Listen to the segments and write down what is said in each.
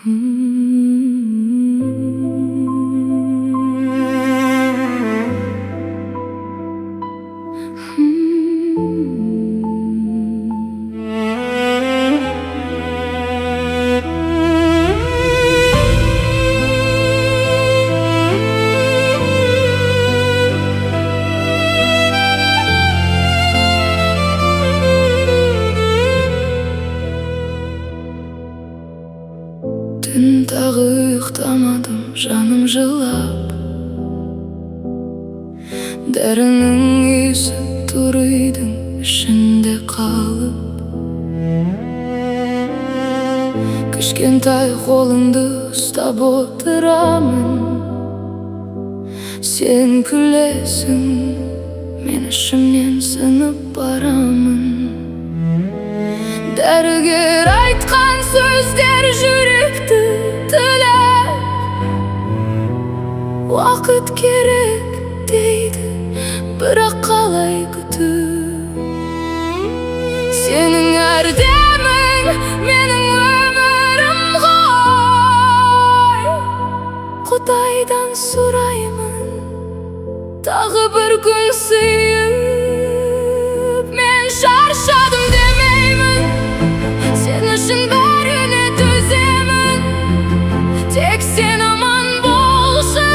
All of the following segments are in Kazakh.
Түн тағы ұйықтамадым, жаным жылап. Дәрінің иісі тұр үйдің ішінде қалып. Кішкентай қолыңды ұстап отырамын. Сен күлесің, мен ішімнен сынып барамын. Дәрігер айтқан сөздер жүректі тіліп, уақыт керек дейді, бірақ қалай күтіп? Сенің әр демің менің өмірім ғой. Құдайдан сұраймын тағы бір күн сүйіп. Мен шаршадым демеймін, сен үшін бәріне төземін. Тек сен аман болшы,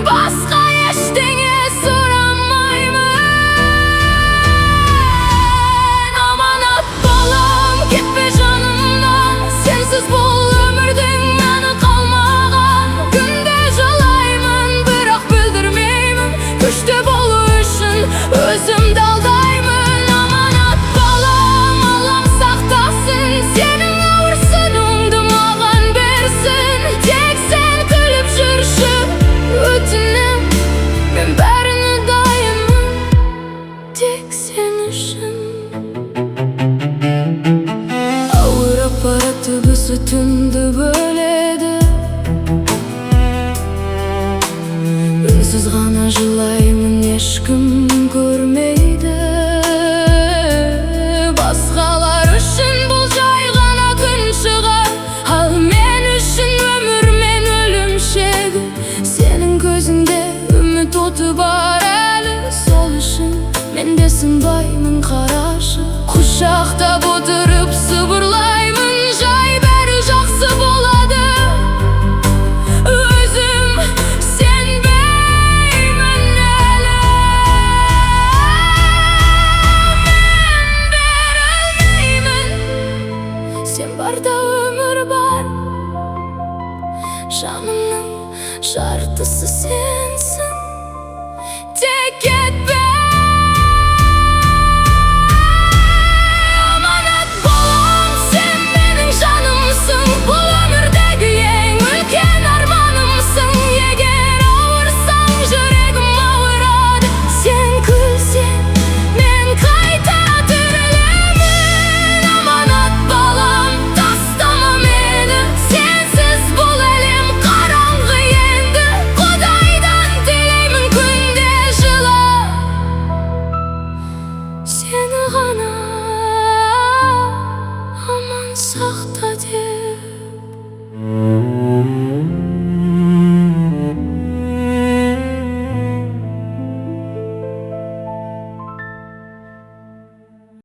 басқа ештеңе сұрамаймын. Аманат, балам, кетпе жанымнан. Сенсіз бұл өмірдің мәні қалмаған. Күнде жылаймын, бірақ білдірмеймін. Күшті болу үшін өзімді алдаймын. Аманат, балам, Аллам сақтасын. Сенің ауыр сынуыңды маған берсін. Тек сен күліп жүрші, өтінем. Мен бәріне дайынмын, тек сен үшін. Ауыр аппарат дыбысы түнді бөледі. Үнсіз ғана жылаймын, ешкім көрмейді. Басқалар үшін бұл жай ғана күн шығар, ал мен үшін өмір мен өлім шегі. Сенің көзіңде үміт оты бар әлі, сол үшін мен де сынбаймын, қарашы. Құшақтап отырып сыбырлаймын жай, бәрі жақсы болады. Өзім сенбеймін әлі. Мен берілмеймін. Сен барда өмір бар. Жанымның жартысы сенсің. Тек кет.